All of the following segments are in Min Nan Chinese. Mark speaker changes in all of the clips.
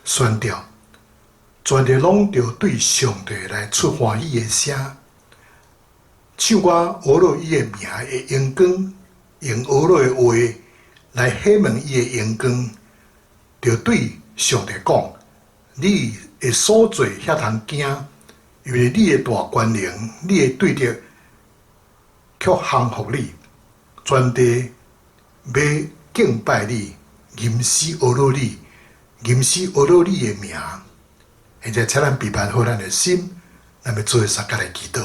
Speaker 1: 宣告，全地攏著對上帝來出歡喜的聲，唱歌呵咾伊的名的榮光，用呵咾的話來顯明伊的榮光，著對上帝講：你的所做遐通驚，因為你的大權能，你的對敵卻降服你，全地欲敬拜你，吟詩呵咾你。吟詩呵咾你的名，現在請咱備辦好咱的心，咱欲做相佮來祈禱。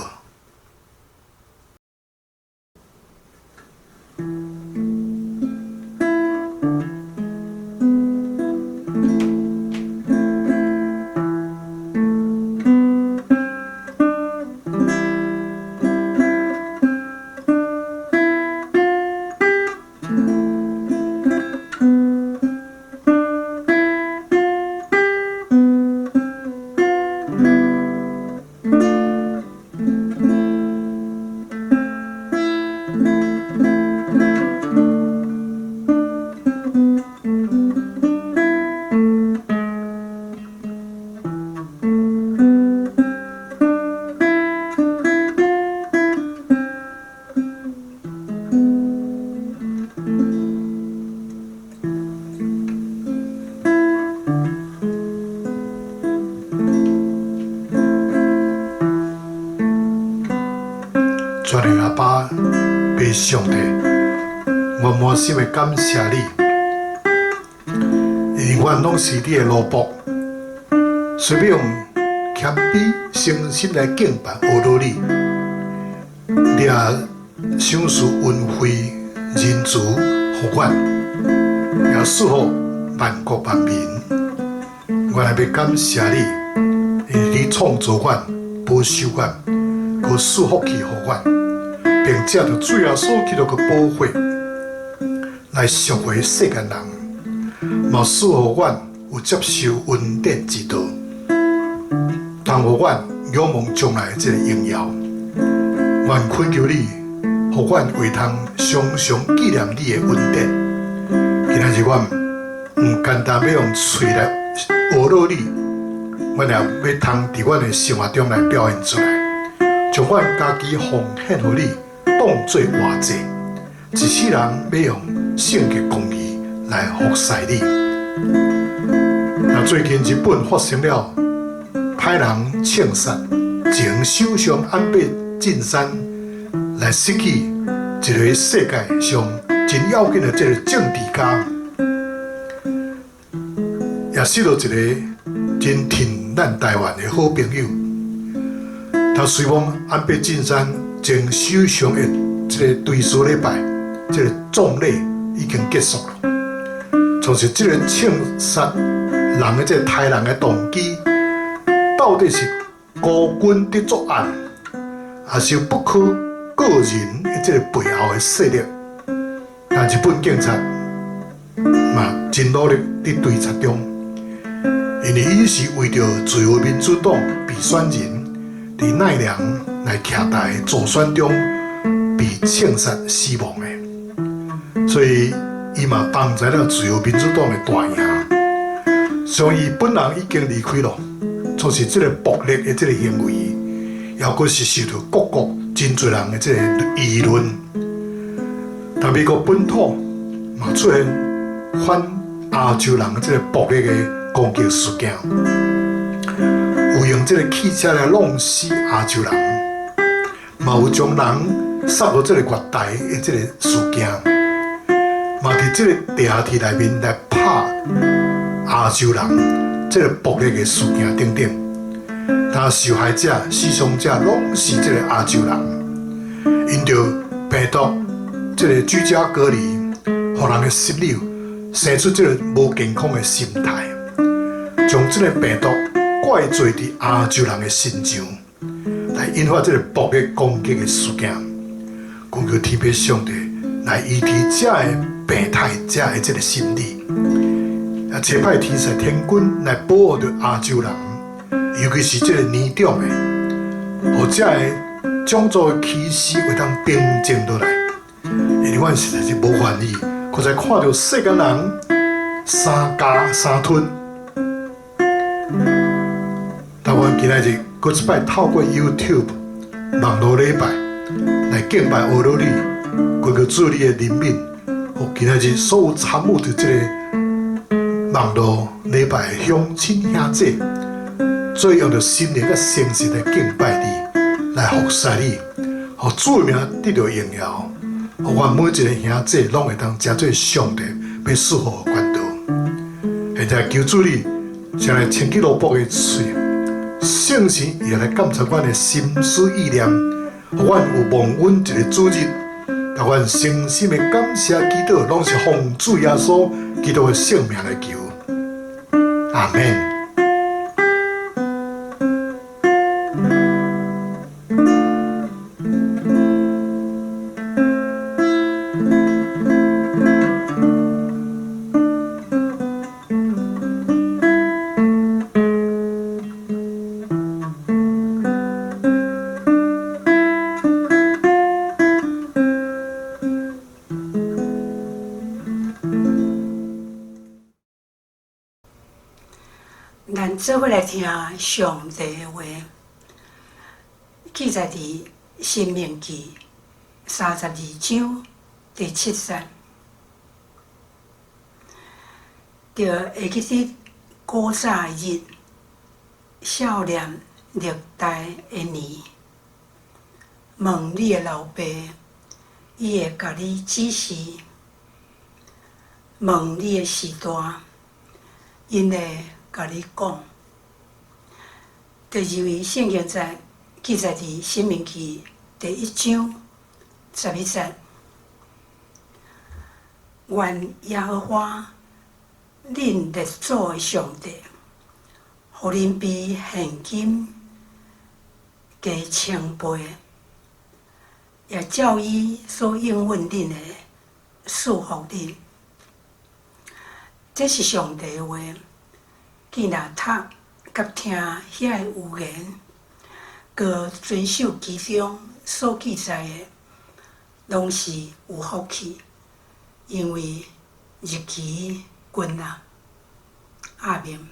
Speaker 1: 全能阿爸，父上帝，我滿心的感謝你，因為阮攏是你的奴僕，需要用謙卑誠心來敬拜呵咾你，你也賞賜恩惠仁慈予阮，也賜福萬國萬民。我來欲感謝你，因為你創造阮、保守阮，閣賜福氣予阮，並藉著主耶穌基督的寶血來贖回世間人，嘛賜予阮有接受恩典之道，通予阮仰望將來的這个榮耀。願懇求你，予阮會通常常紀念你的恩典。今仔日阮毋單單欲用喙來呵咾你，阮也欲通佇阮的生活中來表現出來，將阮家己奉獻予你，當做活祭，一世人欲用聖潔公義來服侍你。那最近日本發生了派人槍殺前首相安倍晉三，來失去一个世界上真要緊的這个政治家，也失落一个真疼咱台灣的好朋友。他雖講安倍晉三前首相的這个追思禮拜，這个葬禮已經結束了。像是這个槍殺人的這个殺人的動機，到底是孤軍佇作案，還是不可個人的這个背後的勢力？但日本警察嘛真努力佇追查中，因為伊是為著自由民主黨備選人佇奈良來徛台助選中被槍殺死亡的，所以伊嘛幫助了自由民主黨的大贏。雖然伊本人已經離開了，卻是這个暴力的這个行為，抑閣是受到各國真濟人的這个議論。但美國本土嘛出現反亞洲人的這个暴力的攻擊事件，有用這个汽車來弄死亞洲人，嘛有將人殺予這个月台的這个事件，嘛佇這个地下鐵內面來拍亞洲人這个暴力的事件等等，但受害者、死傷者攏是這个亞洲人，𪜶著病毒這个居家隔離，予人的心理生出這个無健康的心態，將這个病毒怪罪佇亞洲人的身上，來引發這个暴力攻擊的事件。懇求天父上帝來醫治這个病態者的這个心理，啊，差派天使天軍來保護著亞洲人，尤其是這个年長的，予這个種族的歧視會當平靜落來。因為阮實在是無歡喜，閣再看著世間人三咬三吞。但阮今仔日閣一擺透過 YouTube 網路禮拜來敬拜阿羅你，懇求主你的憐憫，予今仔日所有參與佇這个網路禮拜的鄉親兄弟，做用著心靈佮誠實來敬拜你，來服侍你，予主的名得著榮耀，予阮每一个兄弟攏會當成做上帝欲賜福的管道。現在求主你，先來清潔奴僕的喙，聖神也來監察阮的心思意念，予阮有蒙恩一個主日，予阮誠心的感謝祈禱，攏是奉主耶穌基督的聖名來求。阿們。
Speaker 2: 咱做伙來聽上帝的話，記載佇《申命記》32章第七節。著會記得古早的日，少年歷代的年，問你的老爸，伊會共你指示；問你的序大，𪜶會共你講。第二位聖經節記載佇《申命記》第1章11節。願耶和華恁列祖的上帝，予恁比現今加千倍，也照伊所應允恁的賜福恁。這是上帝的話，既若讀佮聽遐个預言，閣遵守其中所記載的，攏是有福氣，因為日期近啊。阿們。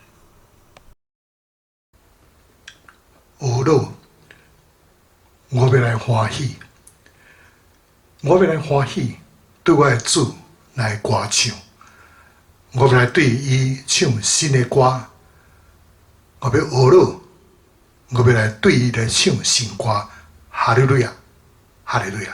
Speaker 1: 呵咾，我欲來歡喜，我欲來歡喜，對我的主來歌唱，我欲來對伊唱新的歌，我欲呵咾，我欲來對伊來唱新歌，哈利路亞，哈利路亞。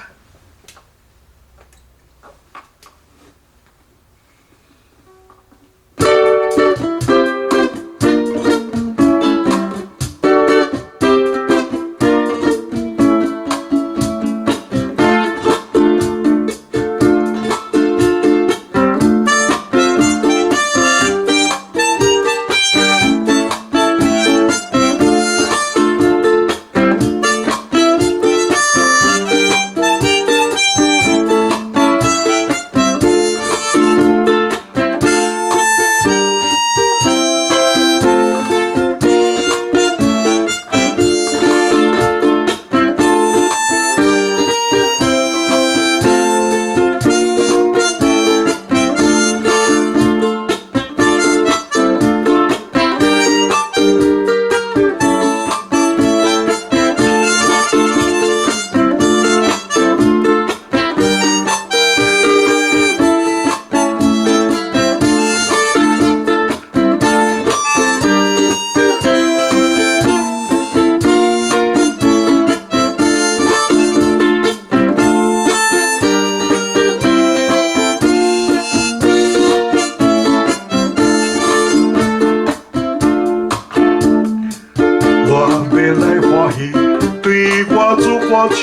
Speaker 1: 對我主歌唱，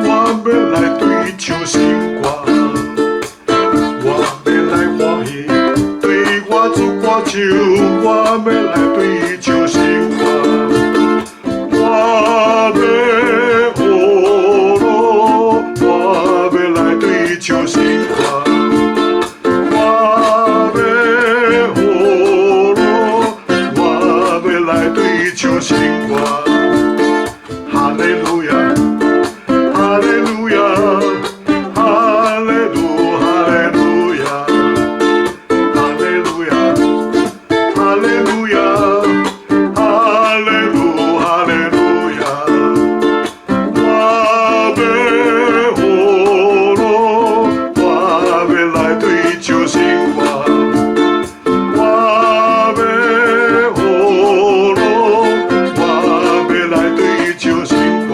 Speaker 1: 我欲來對唱新歌。我欲來歡喜，對我主歌唱，我欲來對唱新歌。我欲學囉，我欲來對唱新歌。我欲學囉，我欲來對唱新歌。哈利路亞，哈利路亞，哈利路哈利路亞，哈利路亞，哈利路亞，哈利路哈利路亞。我欲學囉，我欲來對唱新歌。我欲學囉，我欲來對唱新歌。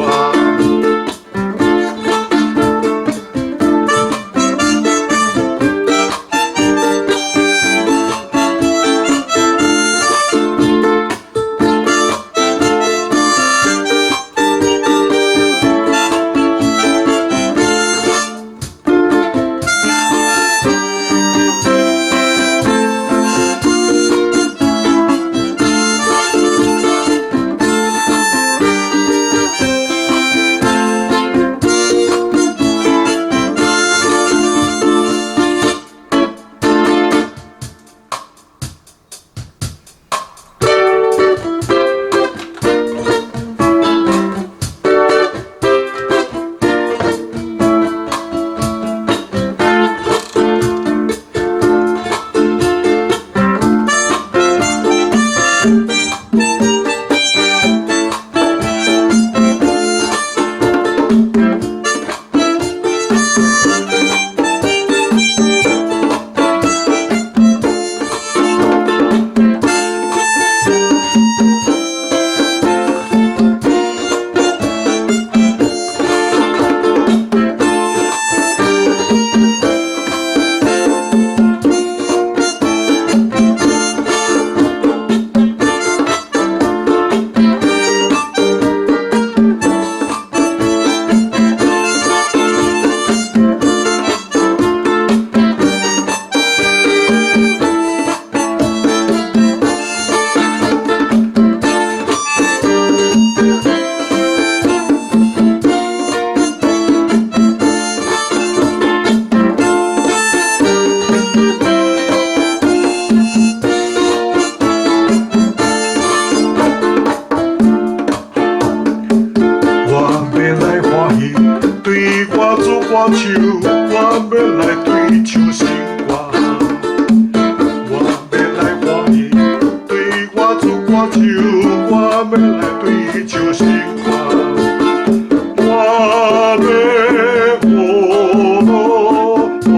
Speaker 1: 我欲來歡喜，對我主歌唱，我欲來對唱新歌。我欲來歡喜，對我主歌唱，我欲來對唱新歌。我欲學囉，我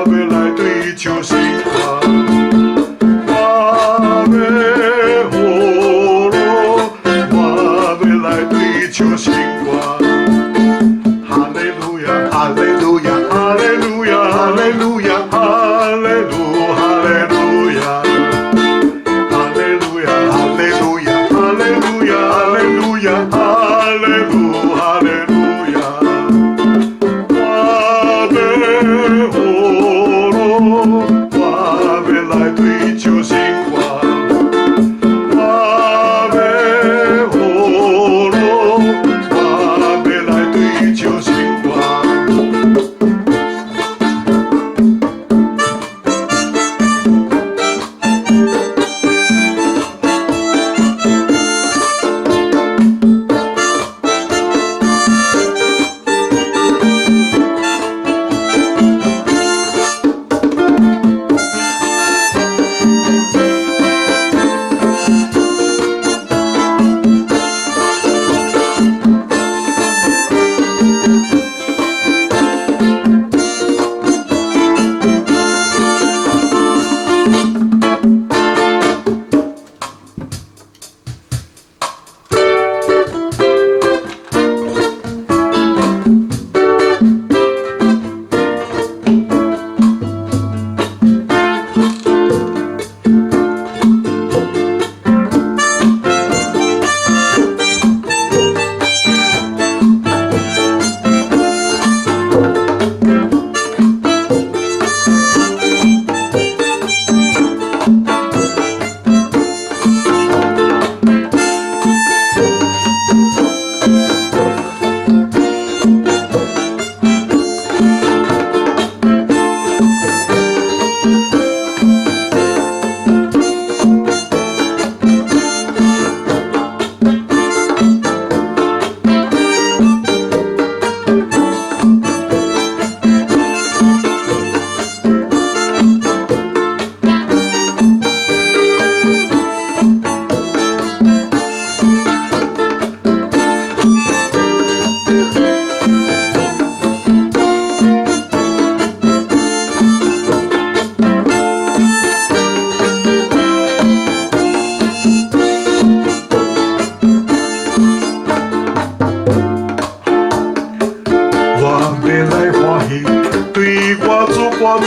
Speaker 1: 欲來對唱新歌。我欲學囉，我欲來對唱新歌。哈利路亞，哈利路亞，哈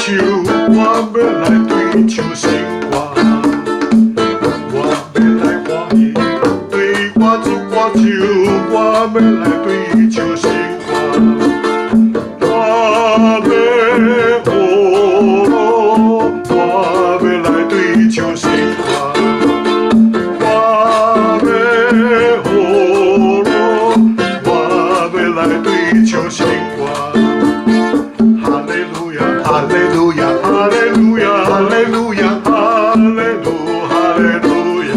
Speaker 1: 唱，我欲來對唱新歌。我欲來歡喜，對我主歌唱，我欲來對唱新歌。我欲學囉，我欲來對唱新歌。我欲學囉，我欲來對唱新歌。哈利路亞，哈利路亞，哈利路亞，哈利路亞，哈利路，哈利路亞，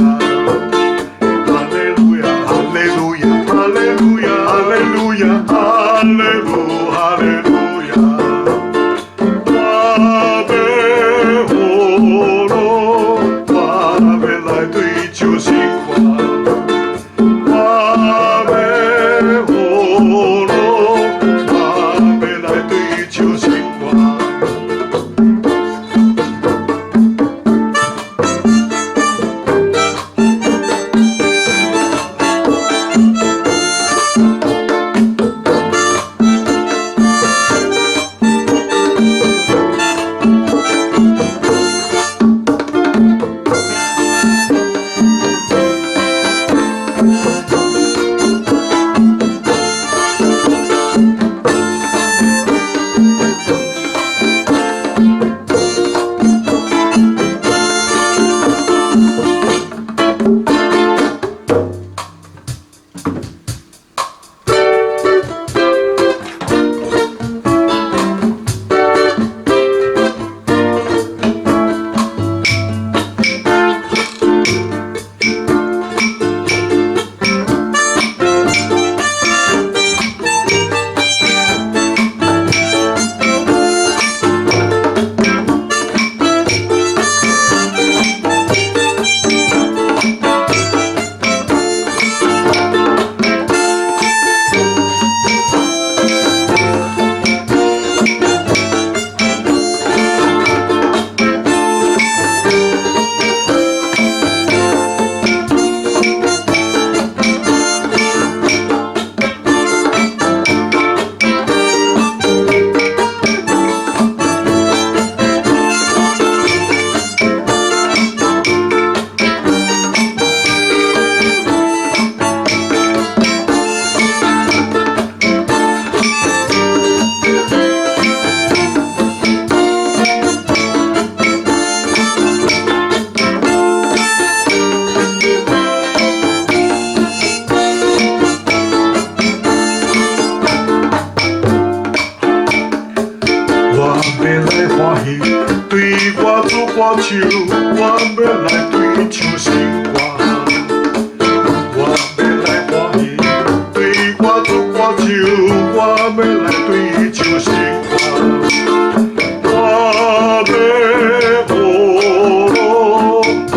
Speaker 1: 哈利路亞，哈利路亞，哈利路亞，哈利路亞，哈利路，哈利路亞。我欲學囉，我欲來對唱新歌。我欲學囉，我欲來對唱新歌。我欲來歡喜，對我主歌唱，我欲來對唱新歌。我欲來歡喜，對我主歌唱，我欲來對唱新歌。我欲學囉，我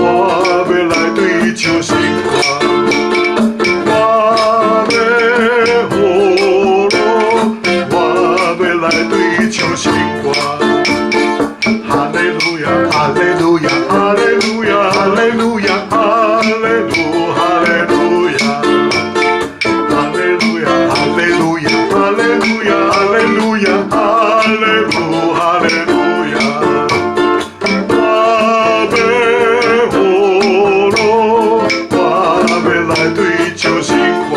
Speaker 1: 欲來對唱新歌。我欲學囉，我欲來對唱新歌。哈利路亞，哈利路亞，哈利路亞，哈利路亞，哈利路，哈利路亞，哈利路亞，哈利路亞，哈利路亞，哈利路亞，哈利路，哈利路亞。我欲學囉，我欲來對唱新歌。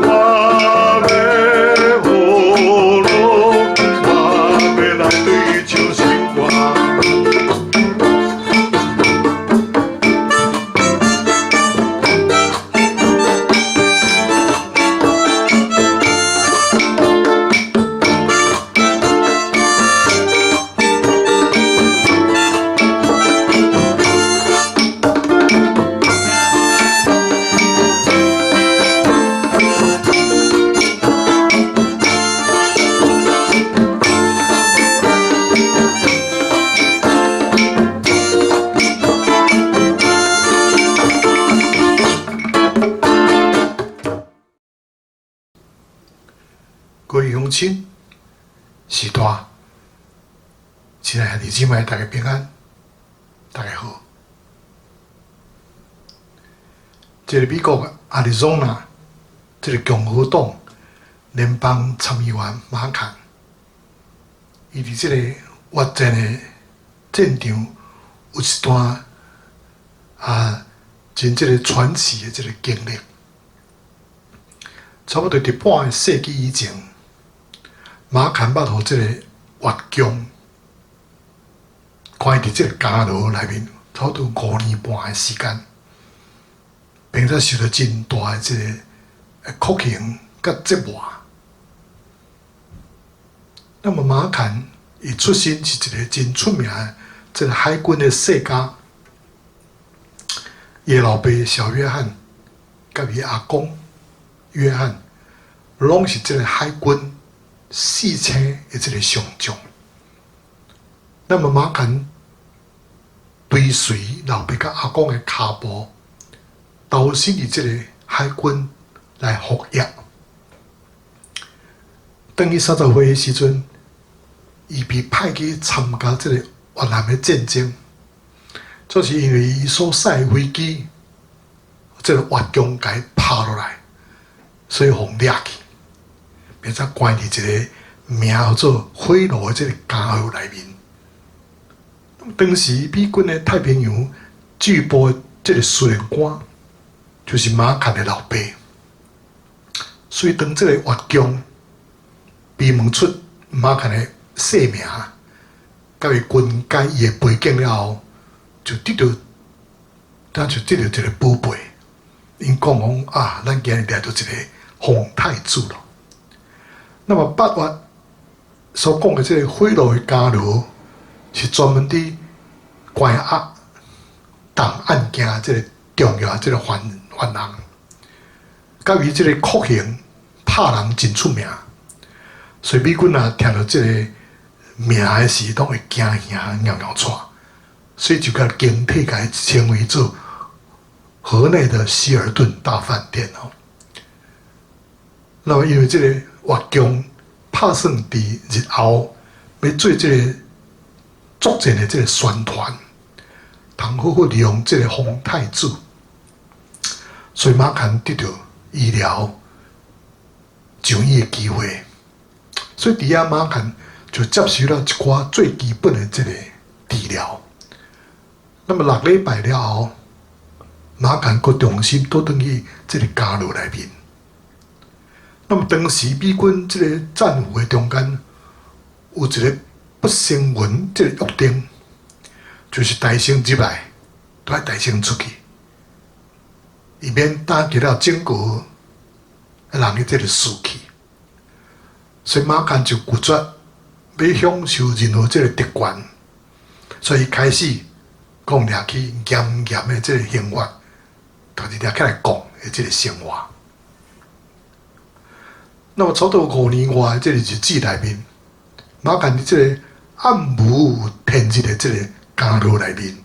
Speaker 1: 我欲學囉，我欲來對唱新歌。各位鄉親、序大，親愛兄弟姊妹，大家平安，大家好。這个美國亞利桑那這个共和黨聯邦參議員馬卡，伊佇這个越戰的戰場有一段真這个傳奇的這个經歷。差不多佇半个世紀以前，馬侃捌予這个越共關佇這个監牢內面，差不多5年半的時間，並且受到真大的這个酷刑佮折磨。那麼馬侃伊出身是一个真出名的這个海軍的世家，伊的老爸小約翰佮伊阿公約翰，攏是這个海軍四星的這个上將。那麼馬侃追隨老爸佮阿公的跤步，投身佇這个海軍來服役。當伊30歲的時陣，伊被派去參加這個越南的戰爭，就是因為伊所駛的飛機，這个越共共伊拍落來，所以予掠去，變做關佇一個名號做火爐的這個監獄內面。當時美軍的太平洋駐部的這个司令官，就是馬侃的老爸，所以當這個越共被問出馬侃的姓名，佮伊軍階伊的背景了後，就得著，咱就得著一個寶貝。𪜶講講啊，咱今日掠著一個皇太子囉。那麼8月所講的這个火爐的監牢，是專門佇關押重案件這个重要的這个犯人，佮伊這个酷刑拍人真出名，所以美軍若聽著這个名的時，攏會驚嚇尿尿掣，所以就共警惕共伊稱為做河內的希爾頓大飯店哦。那麼因為這個越共拍算佇日後欲做這个作戰的這个宣傳，通好好利用這个皇太子，所以馬侃得著醫療就醫的機會，所以佇遐馬侃就接受了一寡最基本的這个治療。那麼6禮拜了後，馬侃閣重新倒轉去這个監牢內面。那麼當時美軍這個戰俘的中間有一个不成文這个約定，就是大聲入來，都愛大聲出去，以免打擊了整個人的這个士氣。所以馬侃就拒絕欲享受任何這个特權，所以開始講掠起嚴嚴的這个刑罰，就是掠起來講的這个生活。那麼差不多5年外的這个日子內面，馬侃佇這个暗無天日的這个監牢內面，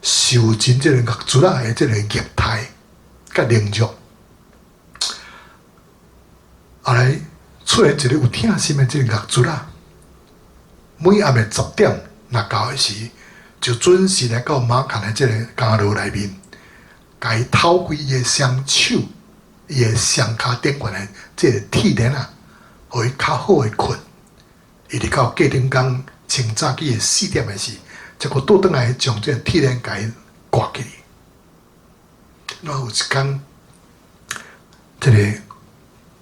Speaker 1: 受盡這个獄卒仔的這个虐待佮凌辱，後來出現一个有疼心的這个獄卒仔，每暗的10點若到的時，就準時來到馬侃的這个監牢內面，共伊偷開伊的雙手、伊的雙跤頂懸的這个鐵鏈仔，予伊較好的睏。一直到隔頂工清早起的4點的時，才閣倒轉來將這个鐵鏈共伊掛起。那有一工，這个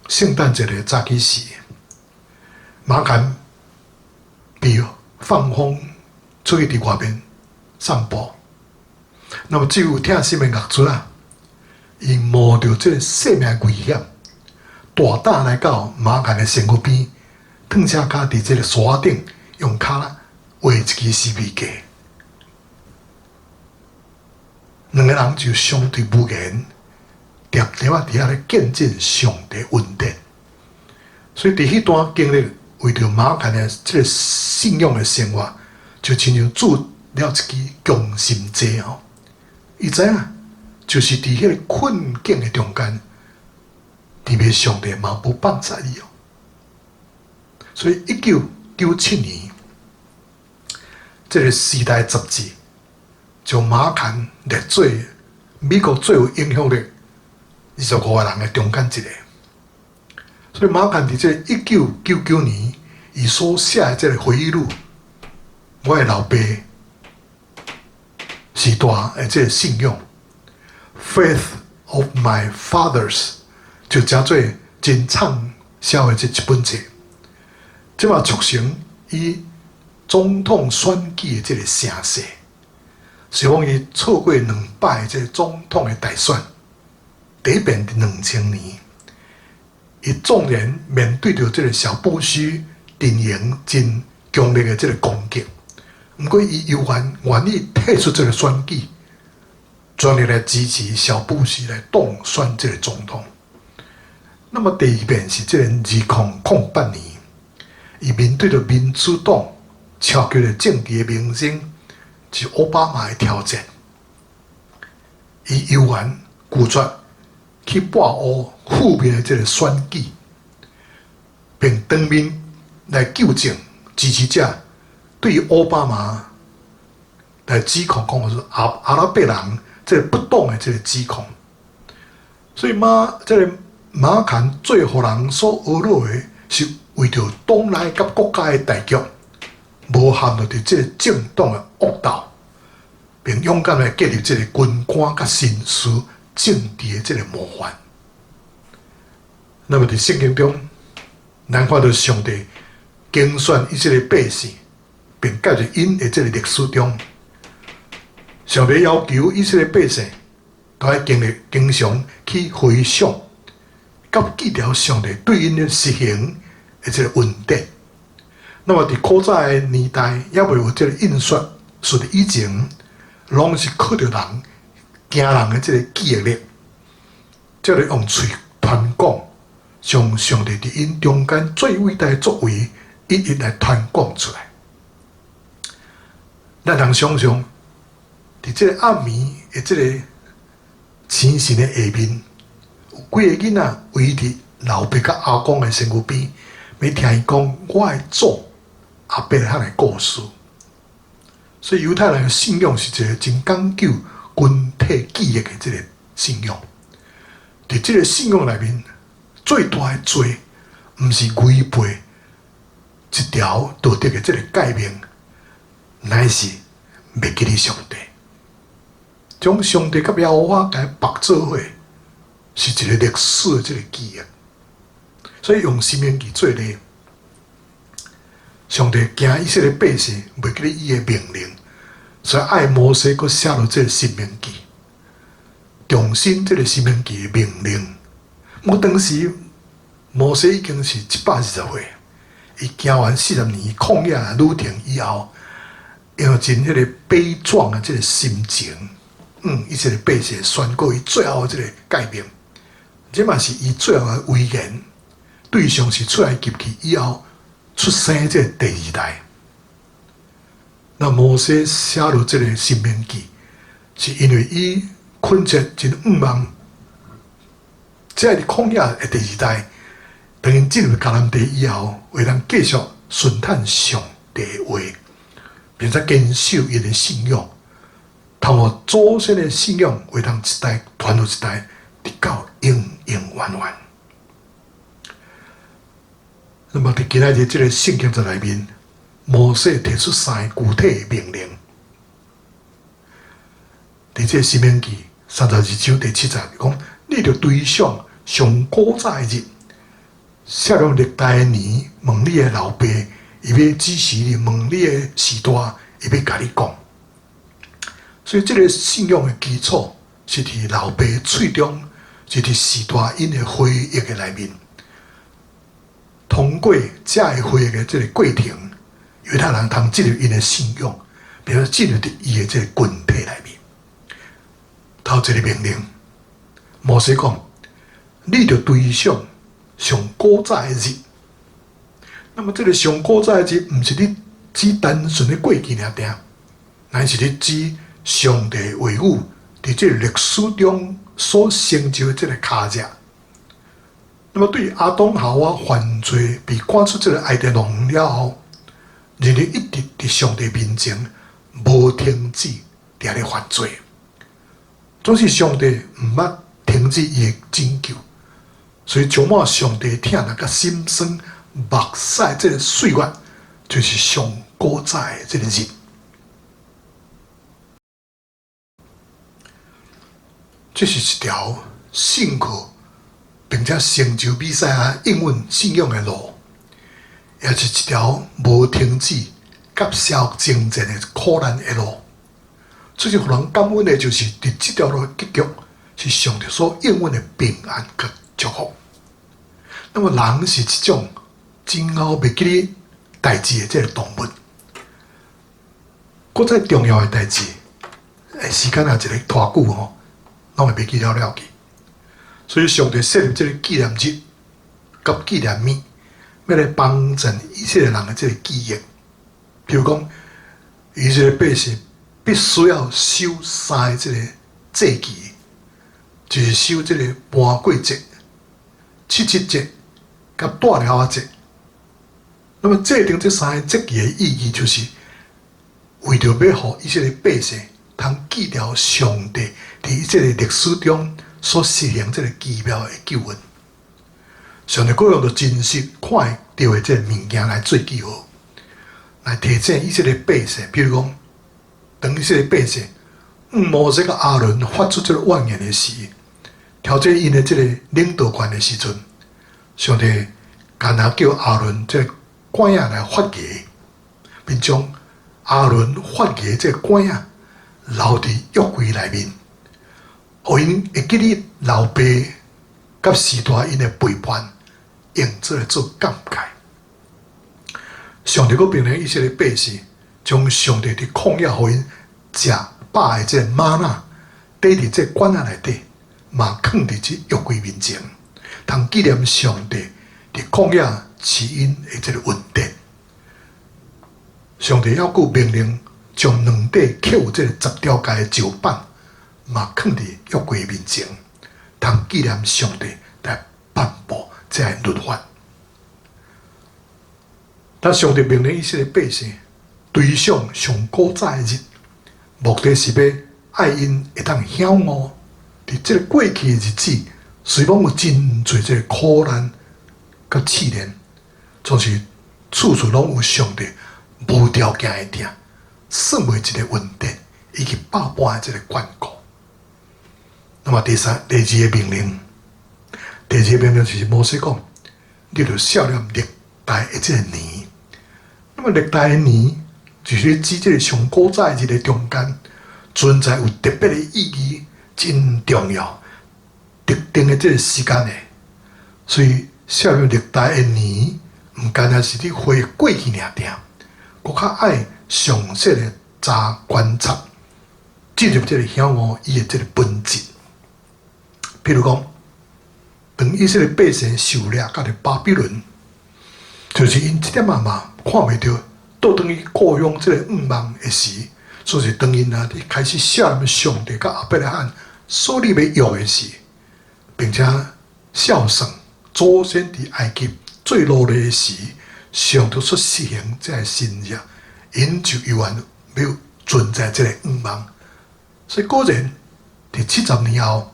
Speaker 1: 聖誕節的早起時，馬侃被放風出去佇外面散步。那麼這有疼心的獄卒仔，伊冒著這个生命危險，大膽來到馬侃的身軀邊，褪車跤佇這个山頂，用跤畫一支十字架。兩个人就相對無言，恬恬仔佇遐咧見證上帝恩典。所以佇彼段經歷，為著馬侃的這个信仰的生活，就親像注了一支強心劑吼。伊知影，就是佇彼个困境的中間，特別上帝嘛無放捨伊哦。所以1997年，這个時代雜誌將馬侃列做美國最有影響力25个人的中間一个。所以馬侃佇這个1999年，伊所寫的這个回憶錄，我的老爸時代的這个信仰，Faith of my fathers，就成做真暢銷的這一本冊，這嘛促成伊總統選舉的這个聲勢，是講伊錯過兩擺這个總統的大選，第一遍佇2000年，伊縱然面對著這个小布希陣營真強烈的這个攻擊，毋過伊猶原願意退出這个選舉，全力來支持小布希來當選這个總統。那麼第二遍是這个2008年，伊面對著民主黨超級的政治的明星是奧巴馬的挑戰，伊猶原拒絕去跋烏負面的這个選舉，並當面來糾正支持者對奧巴馬來指控講是阿拉伯人這个不當的這个指控，所以這个馬坎最予人所懊惱的是為著黨內佮國家的大局，無陷入佇這个政黨的惡鬥，並勇敢來建立這个軍官佮紳士政治的這个模範。那麼佇聖經中，咱看到上帝揀選以色列百姓，並介入𪜶的這个歷史中，上帝要求以色列百姓都愛經歷經常去回想，佮記著上帝對𪜶的實行的這个恩典。那麼佇古早的年代，猶未有這个印刷術以前，攏是靠著人驚人的這个記憶力，才來用喙傳講，將上帝佇𪜶中間最偉大的作為，一一來傳講出來。咱通想像，佇這个暗暝的這个星辰的下面，有幾个囡仔圍佇老爸佮阿公的身軀邊，欲聽伊講我的祖亞伯拉罕的故事。所以猶太人的信仰是一个真講究群體記憶的這个信仰。佇這个信仰內面，最大的罪，毋是違背一條道德的這个誡命，乃是袂記得上帝，將上帝佮耶和華共綁做伙，是一個歷史的這个記憶。所以用申命記做例，上帝驚以色列百姓袂記得伊的命令，所以愛摩西閣寫落這个申命記，重申這个申命記的命令。毋過當時摩西已經是120歲，伊行完40年曠野旅程以後，用真彼个悲壯的這个心情，以色列百姓宣告伊最後的這个誡命，這嘛是伊最後的遺言，對象是出埃及記以後出生這个第二代。那摩西寫落這个申命記，是因為伊懇切真向望，這佇曠野的第二代，當𪜶進入迦南地以後，會當繼續順趁上帝的話，並且堅守𪜶的信仰，透過祖先的信仰，會當一代傳予一代，直到永永遠遠。那麼佇今仔日這个聖經節內面，摩西提出三个具體的命令。佇這个申命記32章第7節講，你著追想上古早的日，設量歷代的年，問你的老爸，伊欲指示你；問你的序大，伊欲共你講。所以，這个信仰的基礎是佇老爸喙中，是佇序大𪜶的回憶的內面。通過這个回憶的這个過程，猶太人通進入𪜶的信仰，並且進入佇伊的這个群體內面。頭一个命令，摩西講：你著追想上古早的日。那麼，這个上古早的日，毋是咧指單純的過去爾定，乃是咧指上帝話語佇這个歷史中所成就的這个跤跡。那麼，對亞當夏娃犯罪被趕出這个伊甸園了後，人類一直佇上帝面前無停止佇遐咧犯罪。總是上帝毋捌停止伊的拯救，所以充滿上帝疼惜佮心酸目屎這个歲月，就是上古早的這个日。這是一條信靠並且成就彌賽亞應允信仰的路，也是一條無停止佮消征戰的苦難的路。最是予人感恩的，就是佇這條路的結局是上帝所應允的平安佮祝福。那麼人是一種真𠢕袂記得代誌的這个動物。閣再重要的代誌，時間若一个拖久吼，攏會袂記了了去。所以上帝設立這个紀念日佮紀念物，欲來幫助以色列人的這个記憶。比如講，以色列百姓必須要守三个這个節期，就是守這个盤粿節、七七節佮帶寮仔節。那麼制定這三个節期的意義，就是為著欲予以色列百姓通記著上帝佇這个歷史中所實行這个奇妙的救恩。上帝閣用著真實看會著的這个物件來做記號，來提醒以色列百姓。比如講，當以色列百姓摩西佮亞倫發出這个怨言的時，挑戰𪜶的這个領導權的時陣，上帝干焦叫亞倫這个拐仔來發芽，並將亞倫發芽這个拐仔留佇約櫃內面，予𪜶會記得老爸佮時代𪜶的背叛，用這來做鑑戒。上帝閣命令以色列百姓，將上帝佇曠野予𪜶食飽的這个嗎哪，綴佇這个罐仔內底，嘛囥佇這約櫃面前，通紀念上帝佇曠野賜𪜶的這个恩典。上帝猶閣命令將兩塊刻有這个十條誡的石板，嘛囥佇約櫃面前，通紀念上帝來頒布這个律法。當上帝命令以色列百姓追想上古早的日，目的是欲愛𪜶會當曉悟，佇這个過去的日子，雖罔有真濟這个苦難佮試煉，總是處處攏有上帝無條件的疼，算袂一个恩典以及百般的這个眷顧。那麼第三、第二个命令，第二个命令就是摩西講，你著數念歷代的這个年。那麼歷代的年，就是指這个上古早的日的中間，存在有特別的意義，真重要、特定的這个時間的。所以數念歷代的年，毋干焦是咧回過去爾爾，閣較愛詳細的查觀察，進入這个曉悟伊的這个本質。譬如講，當以色列百姓受掠到佇巴比倫，就是𪜶一點仔嘛看袂著倒轉去故鄉這个願望的時，所以當𪜶啊佇開始數念上帝佮亞伯拉罕所立的約的時，並且數算祖先佇埃及做奴隸的時，上帝所實行這个神蹟，𪜶就猶原欲存在這个願望。所以果然，佇70年後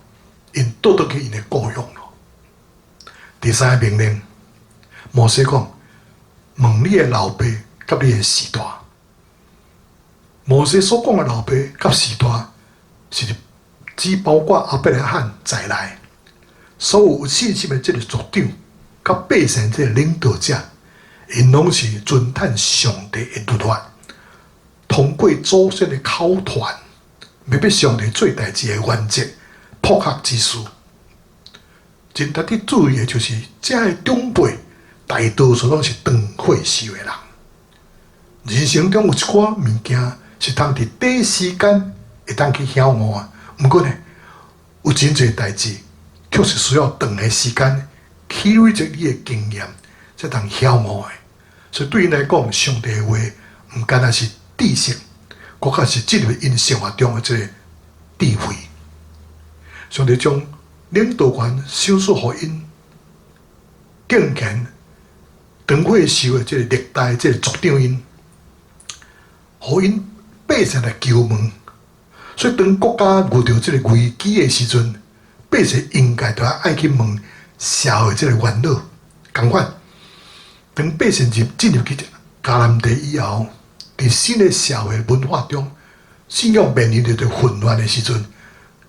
Speaker 1: ，𪜶倒轉去𪜶的故鄉囉。第三个命令，摩西講：問你的老爸佮你的序大。摩西所講的老爸佮序大，是指包括亞伯拉罕在內，所有有信心的這个族長佮百姓這个領導者，𪜶攏是遵趁上帝的律法，通過祖先的口傳，欲欲上帝做代誌的原則，朴學之士。真值得注意的就是，這个長輩大多數攏是長歲數的人。人生中有一寡物件是通佇短時間會當去曉悟的，毋過呢，有真濟代誌卻是需要長的時間去累積你的經驗，才通曉悟的。所以對𪜶來講，上帝的話毋干焦是知識，閣較是進入𪜶生活中的這个智慧。上帝將領導權賞賜予𪜶敬虔長歲數的這个歷代這个族長𪜶，予𪜶百姓來求問。所以當國家遇著這个危機的時陣，百姓應該著愛去問社會這个元老。仝款，當百姓進入去迦南地以後，佇新的社會文化中，信仰面臨著混亂的時陣，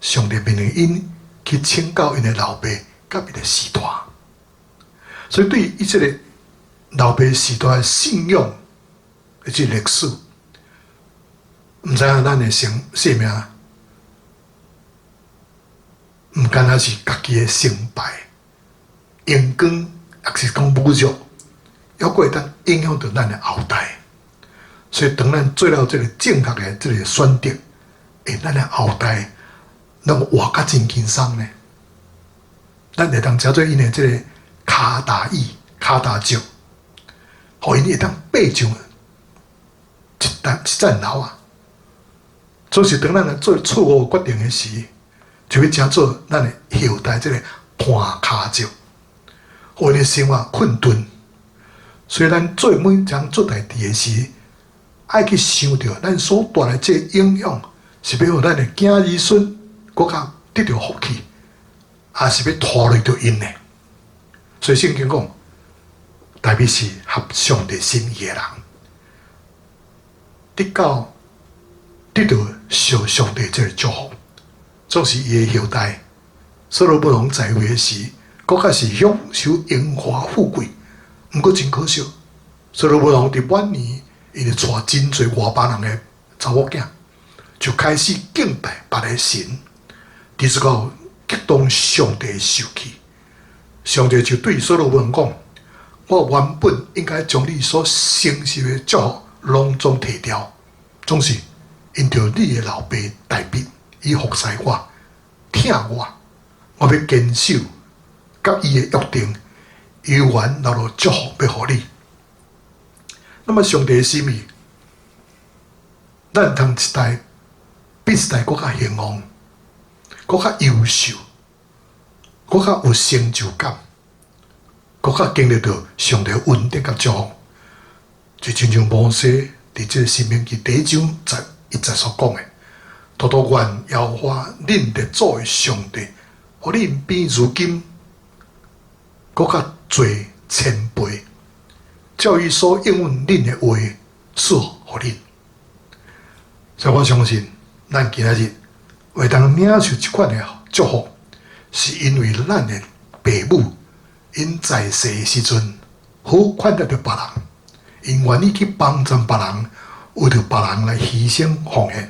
Speaker 1: 上帝命令𪜶去拯救𪜶的老爸佮伊的序大。所以對以色列老爸序大的信仰，以及歷史，毋知影咱的生命，毋干焦是家己的成敗、榮光，抑是講侮辱，猶閣會當影響著咱的後代。所以當咱做了這个正確的這个選擇，咱的後代攏活較真輕鬆呢。咱會當成做𪜶的這个跤踏椅、跤踏石，予𪜶會當爬上一層一層樓啊！總是當咱來做錯誤決定的時，就欲成做咱的後代這个絆跤石，予𪜶的生活困頓。所以咱做每一項做代誌的時，愛去想著咱所帶來這个影響，是欲予咱的囝兒孫閣較得著福氣，抑是欲拖累著𪜶呢？所以聖經講，大衛是合上帝心意的人，得到得著上帝這个祝福，總是伊的後代所羅門王在位的時，閣較是享受榮華富貴。毋過真可惜，所羅門王佇晚年，伊就娶真濟外邦人的查某囝，就開始敬拜別个神，直至到激動上帝受氣。上帝就對所羅門講：我原本應該將你所承受的祝福攏總提掉，總是因著你的老爸大衛，伊服侍我、疼我，我欲堅守佮伊的約定，猶原留落祝福欲予你。那麼上帝的心意，咱通一代比一代閣較興旺，閣較優秀，閣較有成就感，閣較經歷著上帝恩典佮祝福，就親像摩西佇這个申命記第一章十一節所講的：獨獨願耶和華恁列祖的上帝，予恁比如今閣較濟千倍，照伊所應允恁的話賜予恁。所以我相信，咱今仔日會當領受這款的祝福，是因為咱的爸母𪜶在世的時陣好款待著別人，𪜶願意去幫助別人，為著別人來犧牲奉獻。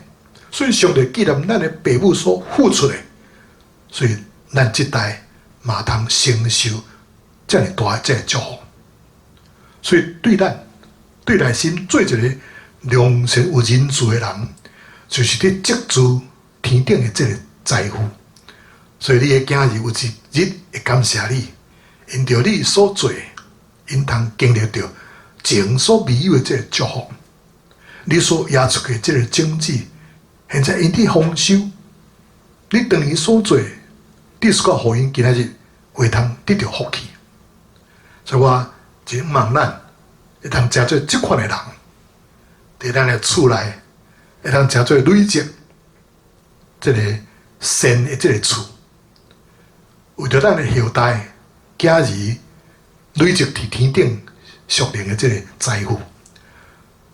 Speaker 1: 所以上帝紀念咱的爸母所付出的，所以咱這代嘛通承受遮爾大的這个祝福。所以對咱對內心做一个良善有仁慈的人，就是佇積聚天頂的這个財富。所以你的囝兒有一日會感謝你，因著你所做，𪜶通經歷著前所未有的這个祝福。你所掖出去的這个種子，現在𪜶佇豐收。你當年所做，你是閣予𪜶今仔日會通得著福氣。所以我真望咱會通成做這款的人，佇咱的厝內會通成做累積這个善的這个厝，為著咱的後代囝兒累積佇天頂屬靈的這个財富，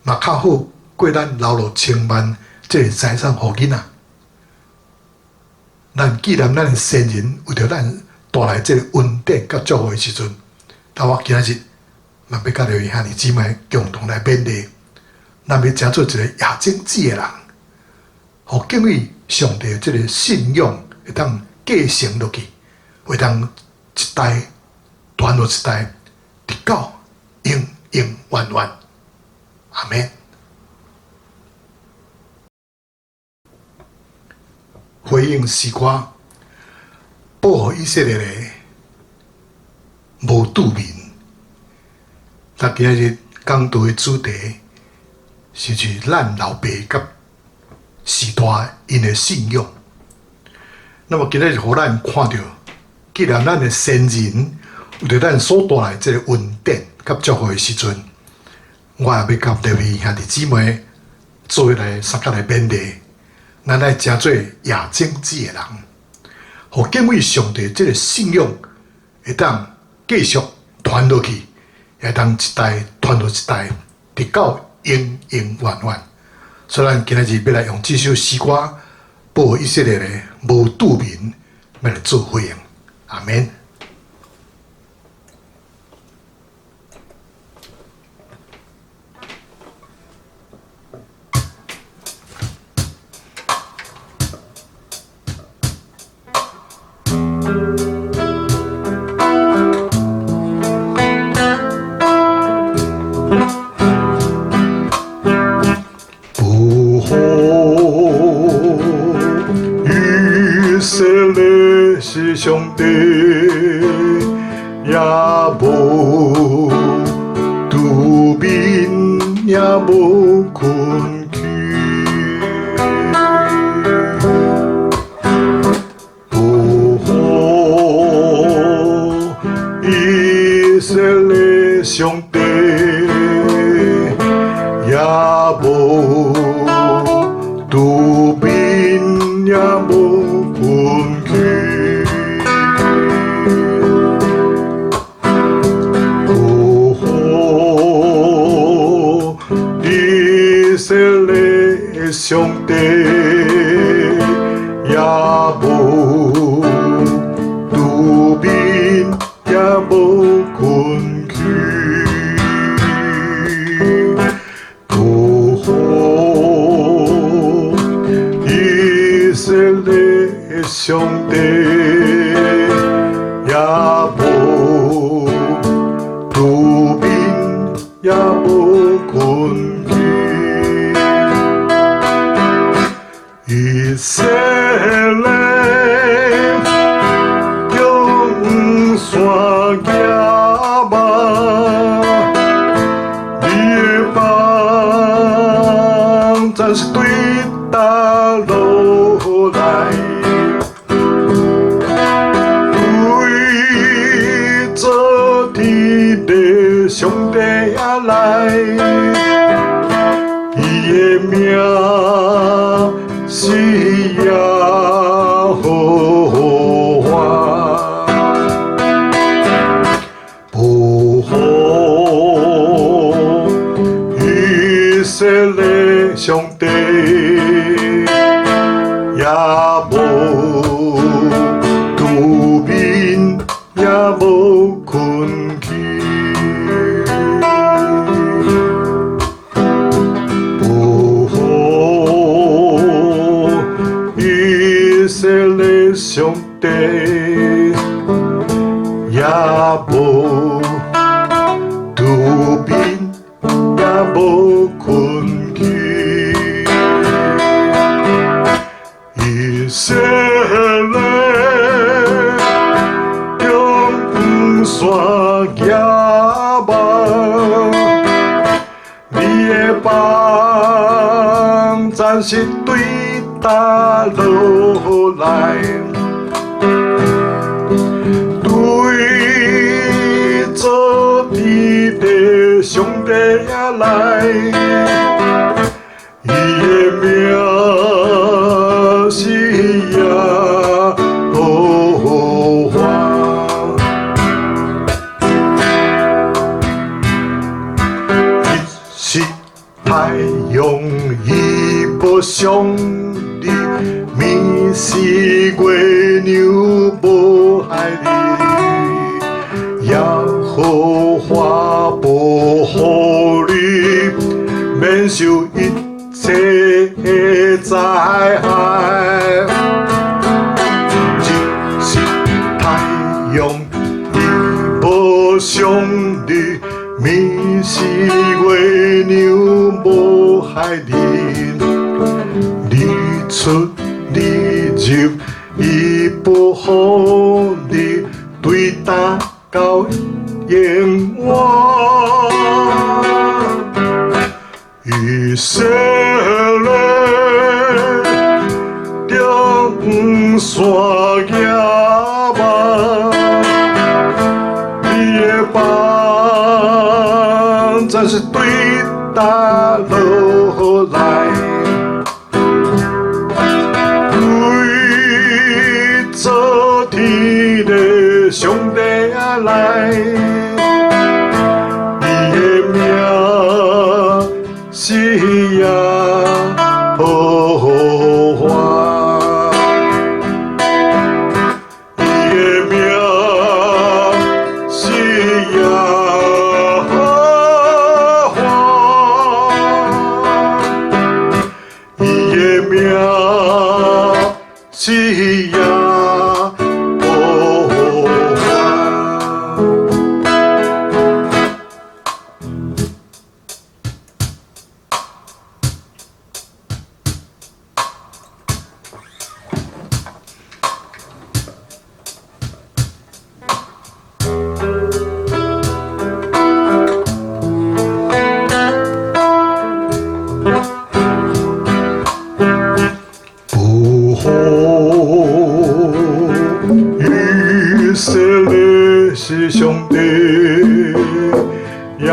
Speaker 1: 嘛較好過咱留落千萬這个財產予囡仔。咱紀念咱的先人為著咱帶來這个恩典佮祝福的時陣，那我今仔日嘛欲佮各位兄弟姊妹共同來勉勵，咱欲成做一个掖種子的人，予敬畏上帝這个信仰會當繼承落去，會當一代傳落一代，直到永永遠遠。阿們。回應詩歌，保護以色列的無蛀眠。咱今仔日講道的主題是是咱老爸佮序大𪜶的信仰。那麼今仔日予咱看著，既然咱的先人為著咱所帶來這个恩典佮祝福的時陣，我也欲佮各位兄弟姊妹做伙來相共來勉勵，咱愛成做掖種子的人，予敬畏上帝這个信仰會當繼續傳落去，會當一代傳落一代，直到永永遠遠。所以，咱今仔日欲來用這首詩歌保護以色列的無住民，欲來做回應。阿門。保護以色列是上帝，也無拄眠，也無睏去。保護以色列上帝，也無拄眠，也無睏去。保護以色列上帝，也無拄眠，也無睏去。保護以色列上帝，也無拄眠，也無睏去。以色列中山舉目，你的幫贊是對佗落來？對造天的上帝啊來，伊的名是耶和華。保護以色列上帝，也無拄眠，也無睏去。保護以色列上帝，也無拄眠，也無睏去。以色列中山舉目，你的幫贊是對佗落來？對造天的上帝啊來，伊的名是耶和華。日是太陽，伊無傷你；暝是月娘，無害你。耶和華保護你，免受一切的災害。日是太陽，伊無傷你；暝是月娘，無害你。日出日入，伊保護你，對今到永遠。以色列中山舉目，你的幫贊是對佗落來？對造天的上帝啊來，伊的名是耶和華。是耶和華。不好，以色列是上帝，也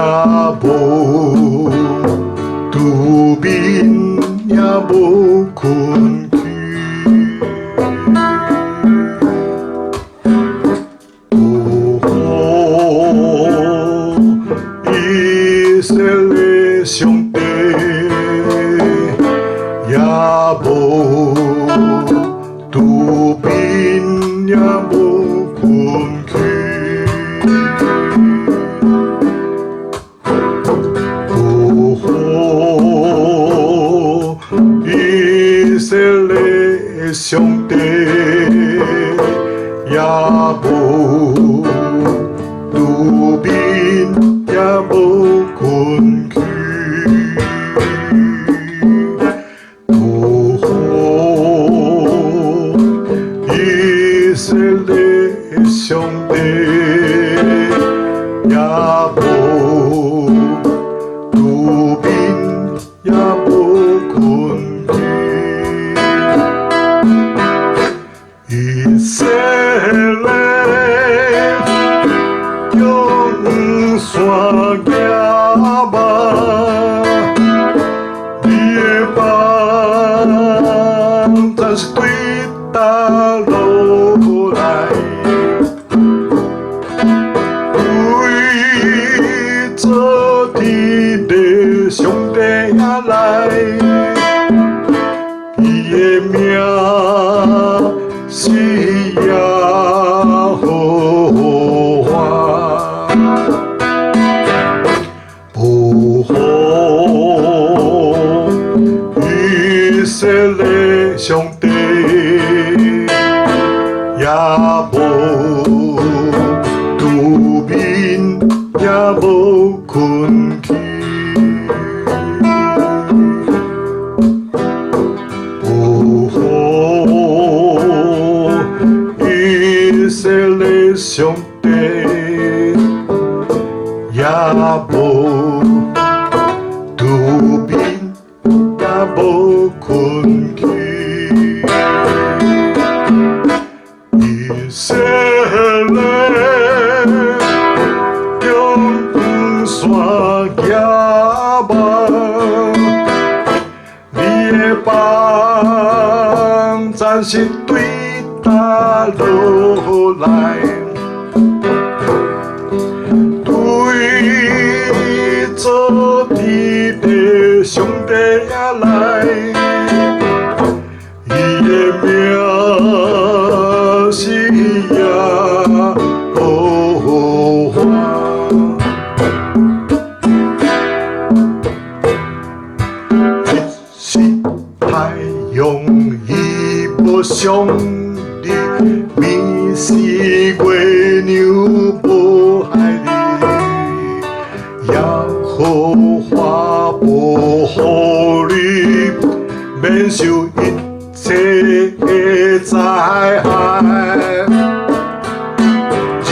Speaker 1: 無拄面，也無困去。不好，以色列上帝，也無拄面，也無困去。不好，以色列上帝，也無拄面，也無困去。不好，以色列上帝，也無拄面，也無困去。以色列向山行吧，你的幫咱是對佗落來，對造天的上帝仔來，伊的名是耶和華。不好，以色列上帝，也無拄面，也無困去。不好，以色列上帝，也無拄面，也無困去。以色列向山行吧，你的幫咱是對佗落來，對造天的上帝仔來，伊的名是耶和華。日是太陽，伊無傷你；暝是月娘，無害你。耶和華保護你，免受一切的災害。日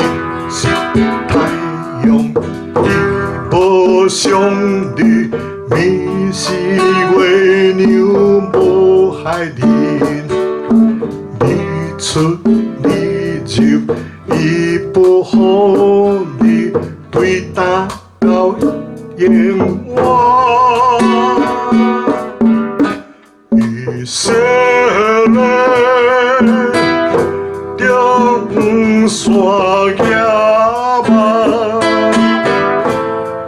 Speaker 1: 是太陽，伊無傷你；暝是月娘，無害你。日出日入，伊保護你，對佗到永遠。以色列向山行吧，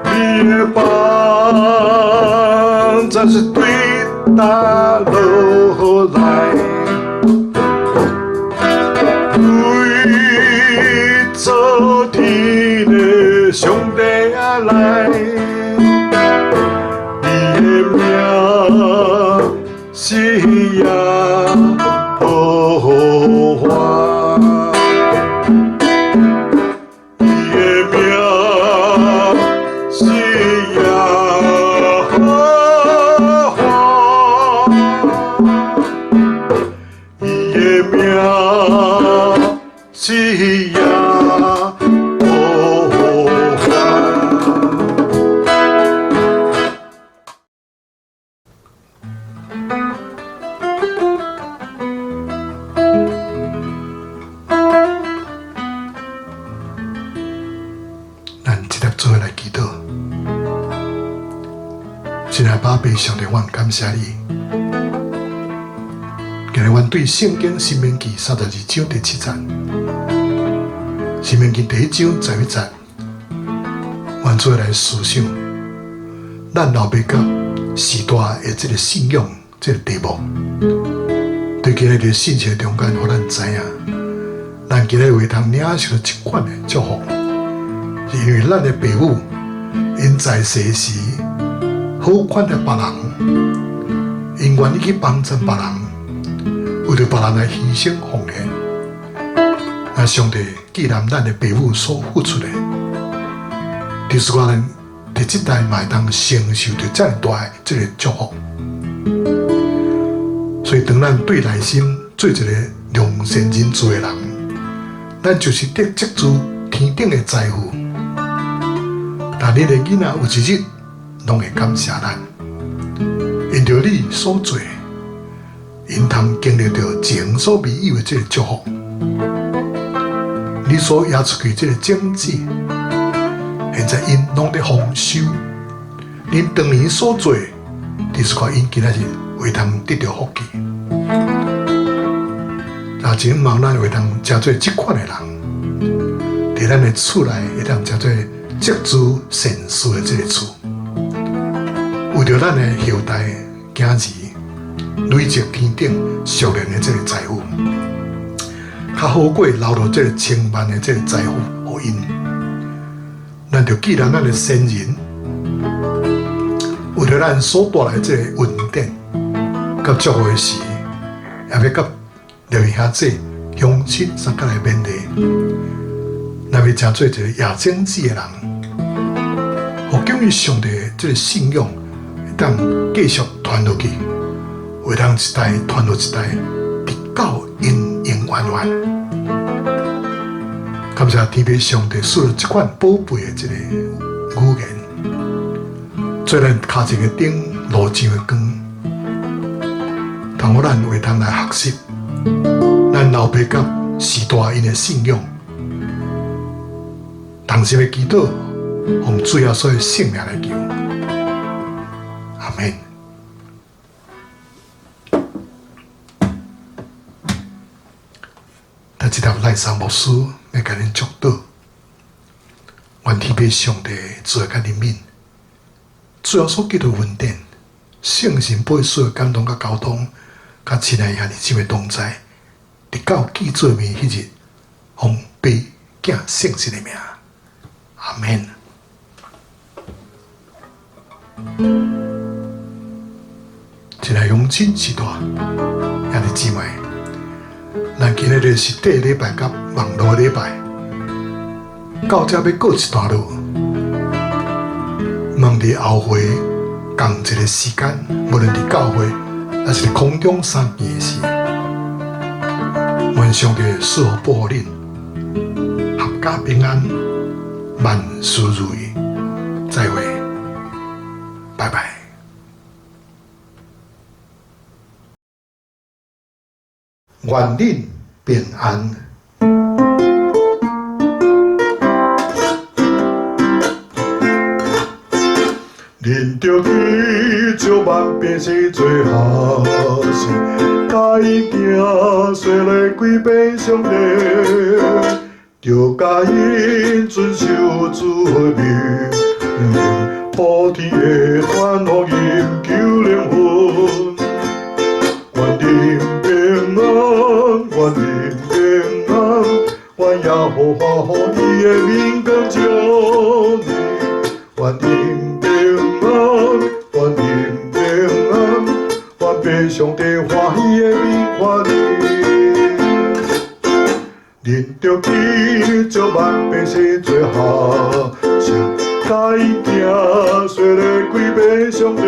Speaker 1: 你的幫咱是對佗落來，對造天的上帝仔來，伊的名是耶和華。來祈禱。親愛爸爸上帝，阮感謝你。今日阮對聖經申命記32章第七節，申命記第一章11節，阮做來思想，咱老爸甲時代的這個信仰，這個題目，對今日佇信息中間，予咱知影，咱今日會通領受這款的祝福，是因為咱的爸母𪜶在世時好款待別人，𪜶願意去幫助別人，為著別人來犧牲奉獻。那上帝紀念咱的爸母所付出的，就是講咱佇這代嘛會當承受著遮爾大的這個祝福。所以，當咱對內心做一個良善仁慈的人，咱就是得積聚天頂的財富。但恁的囡仔有一日攏會感謝咱，因著你所做，𪜶通經歷著前所未有的這個祝福。你所掖出去這個種子，現在𪜶攏佇豐收。恁當年所做，就是看𪜶今仔日會通得著福氣。啊，真望咱會當成做這款的人，佇咱的厝內會當成做積聚善事的這個厝，為著咱的後代囝兒累積天頂屬靈的這個財富，較好過留落這個千萬的這個財富予𪜶。咱就紀念咱的先人，為著咱所帶來這個恩典，佮祝福的時，也欲佮利未兄弟鄉親相共來勉勵，咱欲成做一個掖種子的人，予敬畏上帝這個信仰會當繼續傳落去，會當一代傳落一代，直到永永遠遠。感謝天父上帝賜了這款寶貝的這個語言，做咱跤前的燈，路上的光，通予咱會當來學習咱老爸佮時代𪜶的信仰，同心的祈禱，奉主耶穌的聖名來求，阿門。但這粒賴桑牧師欲共恁祝禱，願天父上帝賜予佮憐憫，主耶穌基督恩典，聖神保惠師的感動佮交通，佮親愛兄弟姊妹同在，直到見做面彼日，奉父子聖神的名，阿門。親愛鄉親時代，兄弟姊妹，咱今日實體禮拜佮網路禮拜，到這欲告一段落。望佇後回仝一个時間，無論佇教會，抑是佇空中相見的時，願上帝賜福保護恁，闔家平安，萬事如意。再會，拜拜。願恁平安。
Speaker 3: 恁著去招萬百姓做學生，教𪜶行洗禮歸變上帝，著教𪜶遵守主的命令，普天的傳福音救靈魂。願恁平安，願恁平安，願耶和華予伊的面光照你，願恁平安，願恁平安，願父上帝歡喜的面看你。恁著去招萬百姓做學生，教𪜶行洗禮歸變上帝，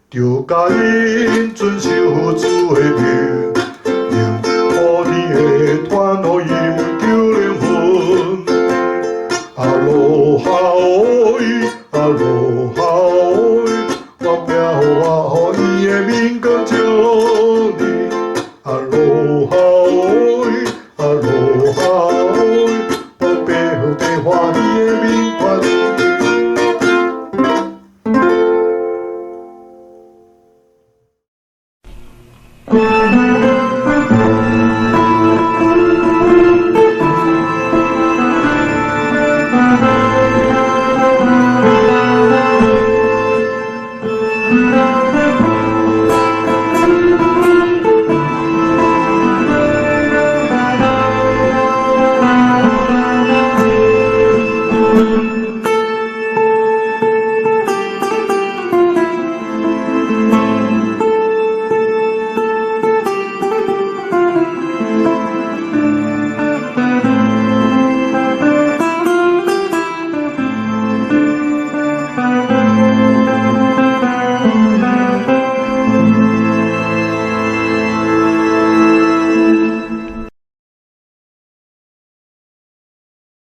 Speaker 3: 著教𪜶遵守主的命。